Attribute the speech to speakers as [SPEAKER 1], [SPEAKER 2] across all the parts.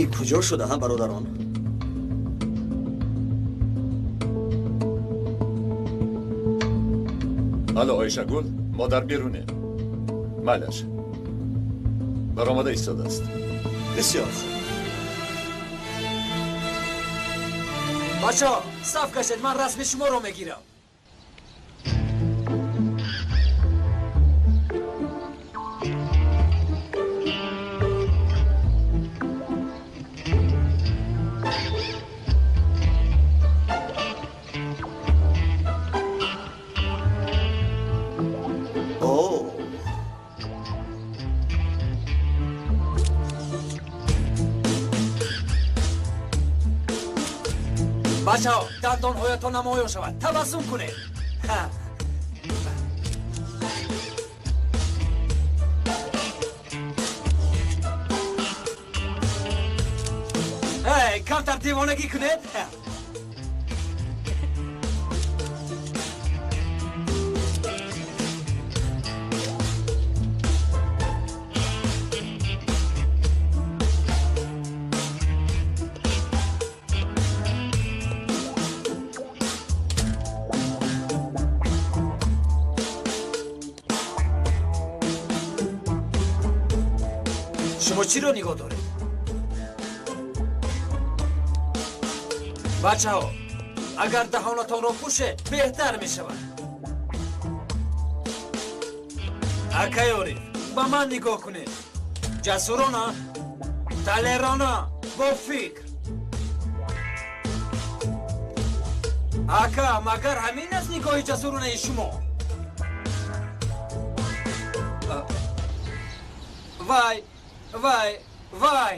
[SPEAKER 1] Ин куҷо шуда ҳа, бародарон?
[SPEAKER 2] Алло, Оишагул, мо дар берунем. Майлаш. Баромада истодааст.
[SPEAKER 1] Бисёр хуб.
[SPEAKER 3] Бачаҳо, саф кашед, ман расми шуморо мегирам. Бачаҳо, дандонҳоятон намоён шавад, табассум кунед. Эй, камтар девонагӣ кунед. Шумо чиро нигоҳ доред? Бачаҳо, агар даҳонатонро пӯшед, беҳтар мешавад. Акай Ориф, ба ман нигоҳ кунед. Ҷасурона, далерона, бо фикр. Ака, магар ҳамин аст нигоҳи ҷасуронаи шумо? Вай, вай, вай,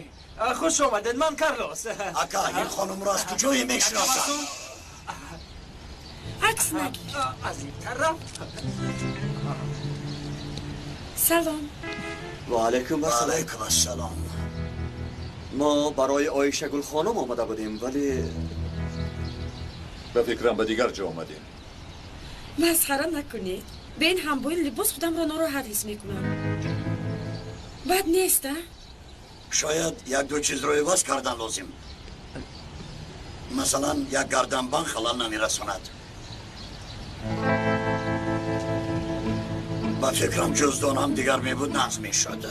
[SPEAKER 3] хуш омадед, ман Карлос.
[SPEAKER 4] Ака, ин хонумро аз куҷое мешиносам?
[SPEAKER 5] Акс нагир.
[SPEAKER 3] Аз ин тараф.
[SPEAKER 5] Салом.
[SPEAKER 1] Ва алайкум ассалом.
[SPEAKER 4] Алайкум ассалом.
[SPEAKER 1] Мо барои Оишагул хонум омада будем, вале
[SPEAKER 2] ба фикрам ба дигар ҷо омадем.
[SPEAKER 5] Масхара накунед. Бе ин ҳам бо ин либос худамро нороҳат ҳис мекунам. Бад нест, а?
[SPEAKER 4] Шояд як-ду чизро иваз кардан лозим. Масалан, як гарданбанд халал намерасонад. Ба фикрам ҷуздонам дигар мебуд, нағз мешуд.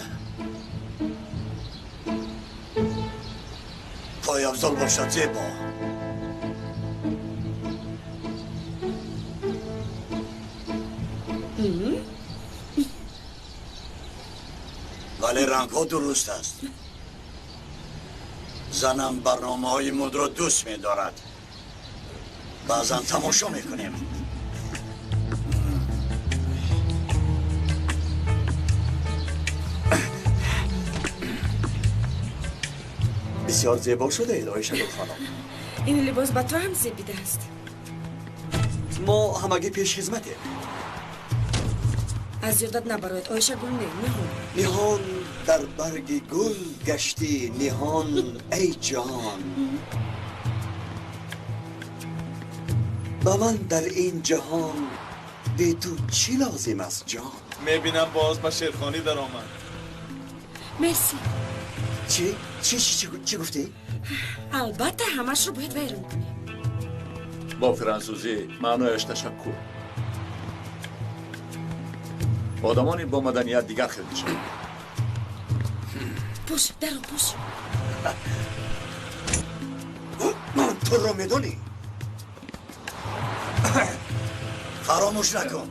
[SPEAKER 4] Пойафзол бошад зебо. Вале рангҳо дуруст аст. Занам барномаҳои мудро дӯст медорад. Баъзан тамошо мекунем.
[SPEAKER 1] Бисёр зебо шудаед, Оишагул хонум.
[SPEAKER 5] Ин либос ба ту ҳам зебидааст.
[SPEAKER 1] Мо ҳамагӣ пешхизматем.
[SPEAKER 5] Аз ёдат набарояд, Оишагул не, ниҳон.
[SPEAKER 1] Ниҳон дар барги гул гаштӣ, ниҳон, эй ҷон. Ба ман дар ин ҷаҳон бе ту чӣ лозим аст, ҷон?
[SPEAKER 6] Мебинам боз ба шеърхонӣ даромад.
[SPEAKER 5] Мерси.
[SPEAKER 1] Чӣ? Чӣ чӣ чӣ гуфтӣ?
[SPEAKER 5] Албатта, ҳамашро бояд вайрон кунӣ.
[SPEAKER 2] Бо франсузӣ маънояш ташаккур. Одамони бо маданият дигар хел мешаванд.
[SPEAKER 5] Пӯш, даро пӯш.
[SPEAKER 4] Туро медонӣ? Фаромӯш накун.